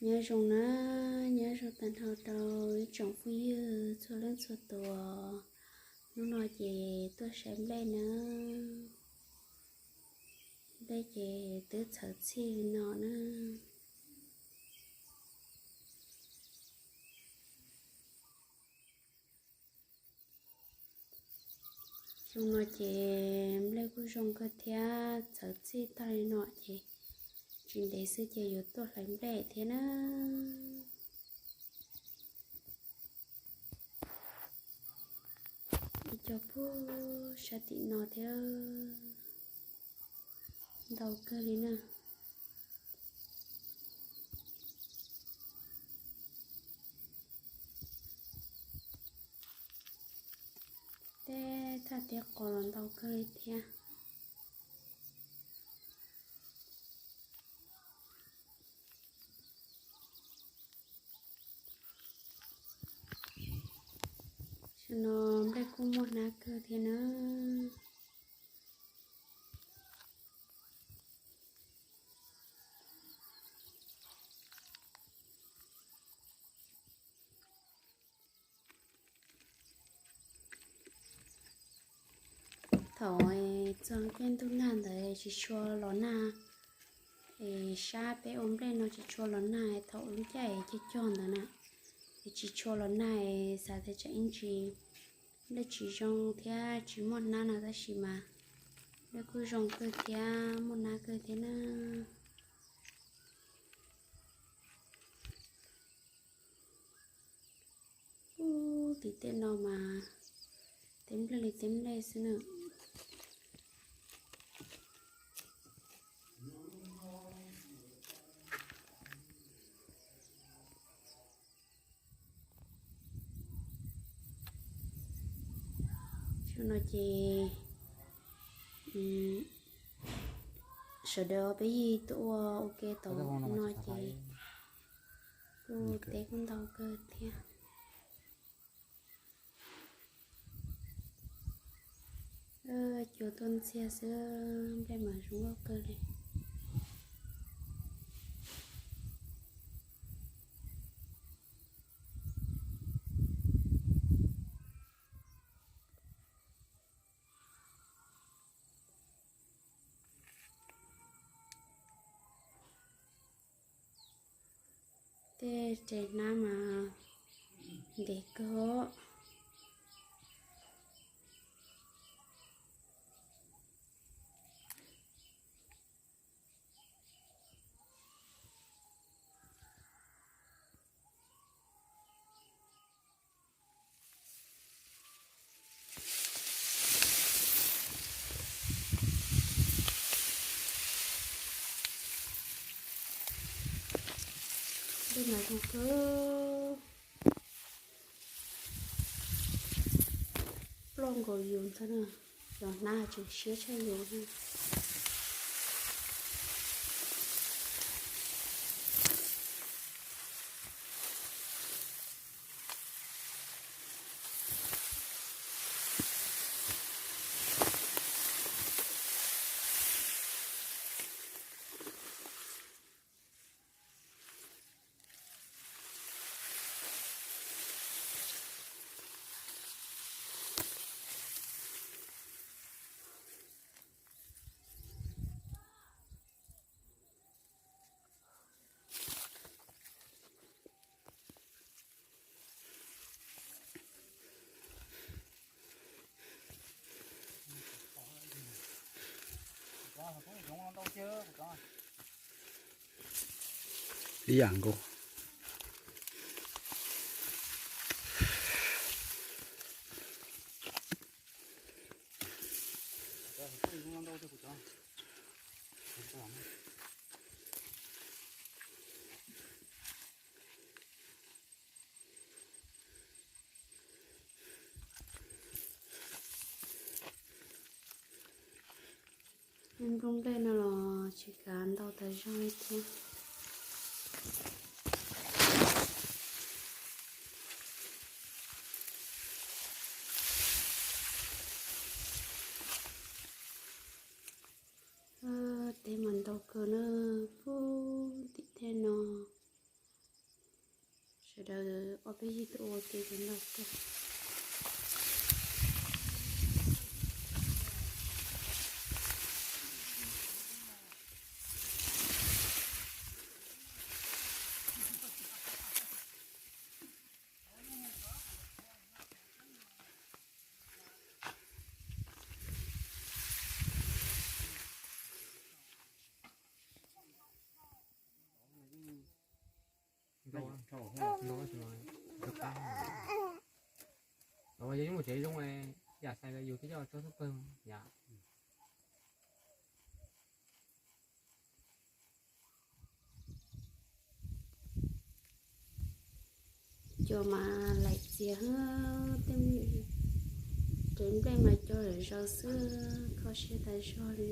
Nyob zoo na, nyob zoo tag nrho rau ib tsoom phooj ywg txhua leej txhua tus. Hnub no ces tuaj saib nplej na. Nplej ces twb txhawv txhij li no na. Xyoo no ces nplej kuj zoo kawg thiab, txhawv txhij tag li no ces tsis ntev xwb ces yuav tuaj hlais nplej thiab na. Ib co puag sab tim no thiab, ntau kawg li na. Tej thaj teb qos los ntau kawg li thiab. Xyoo no nplej kuj muaj hnab kawg thiab na. Thaum txog caij ntuj nag ntawd tsis tshua los nag, es sab peb ua nplej no tsis tshua los nag, thaum lub caij cog cog ntawd na, es tsis tshua los nag, xav tias tsam ib ntsis nplej tsis zoo thiab tsis muaj hnab no, tab sis mas nplej kuj zoo kawg thiab muaj hnab kawg thiab na. Ub, tim tej no mas teb nplej li teb nplej xwb na. Xyoo no ces sawv daws peb yig tuaj ua ke tom no ces kuj teb kuj ntau kawg thiab. Cua tuaj ntxiag xwb, nplej mas zoo nkauj kawg li. Tej res hnab mas ntev kawg. Nplej mas zoo kawg, ploj nkaus yus ntag na, cov hnab tseem siab tshaj yus. Ib yam nkaus. Nplooj nplej no los tsis kav ntau tas zog li thiab. Teb mas ntau kawg na, puag tim tej no. Sawv daws ob peb yig tuaj ua ke cov no kawg. Yog mus tsev zoo, yam xais yus twb coj tso xub pawg yam. Cua mas laim txias, tej rev nplej mas cua zom zaws xwb, kho siab tas zog li.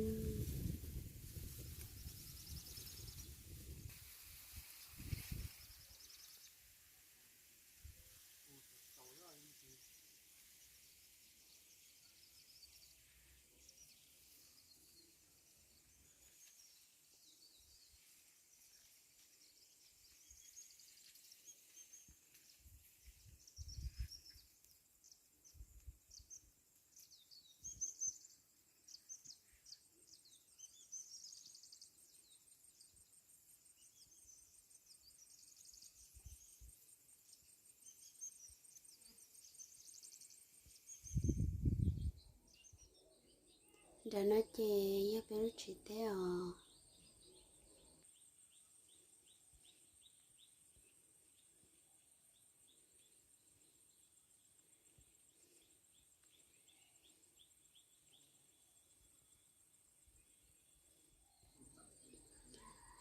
Nram no ces yog peb lub tsev teb os.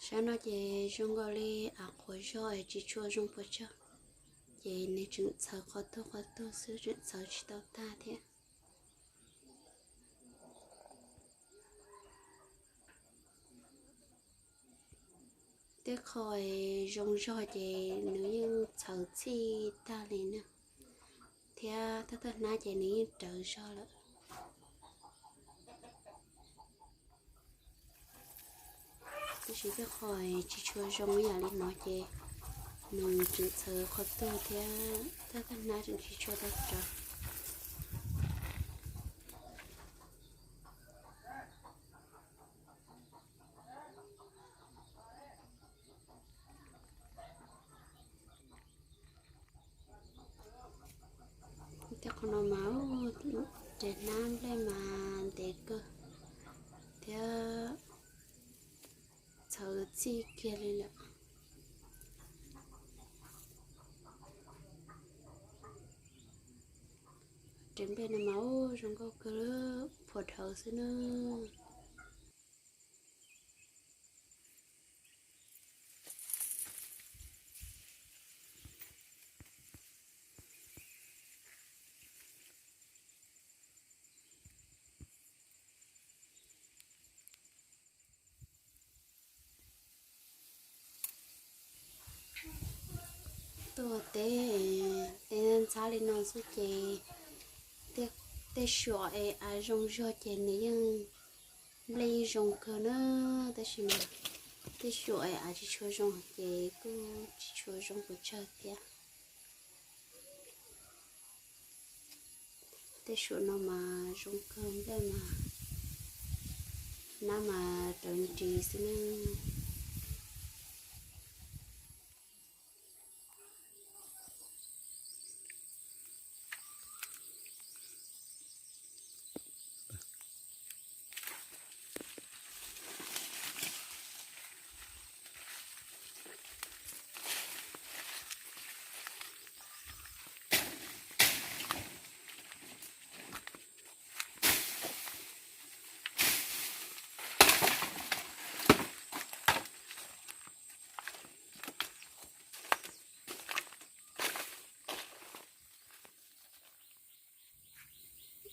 Sab no ces zoo nkaus li av qhuav zog es tsis tshua zoo puas tsawg, ces nws tseem txhawv qhov tuag qhov tuag xwb, tseem txhawv tsis tau tag thiab. Tej qho zoo zog ces nws yeej txhawv txhij tag li na, thiab thawj thawj hnab ces nws yeej rawv zog lawm. Tab sis tej qho tsis tshua zoo ib yam li no ces nws tseem txhawv qhov tuag thiab thawj thawj hnab tseem tsis tshua tau rawv. Tej qhov no mas rev hnab nplej mas ntev kawg thiab txhawv txhij kiag li lawm. Rev nplej no mas zoo nkauj kawg, phuam dhawv xwb na. Tuaj teb, teb ntxhab li no xwb ces tej suam es av zoo zog ces nws yeej, nplej yeej zoo kawg na, tab sis mas tej suam es av tsis tshua zoo ces kuj tsis tshua zoo puas tsawg thiab. Tej suam no mas zoo kawg, nplej mas, hnab mas rawv nris xwb na.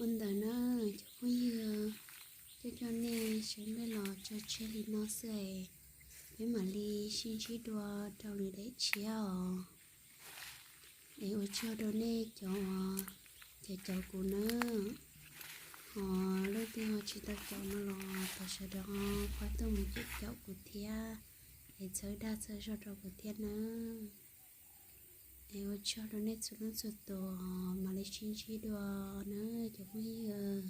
Ua ntawd na cov phooj ywg, coj coj nej sawv nplej los tso tseg li no xwb es peb mam li sib ntsib dua rau lwm daim tshiab os. Es ua tsaug rau nej cov, cov caum kuv nawb. Ho leej twg ho tsis tau caum no los thov sawv daws ho pab tuaj mus caum kuv thiab, es txhawb dag txhawb zog rau kuv thiab nawb. Es ua tsaug rau nej txhua leej txhua tus, mam li sib ntsib dua na cov phooj ywg.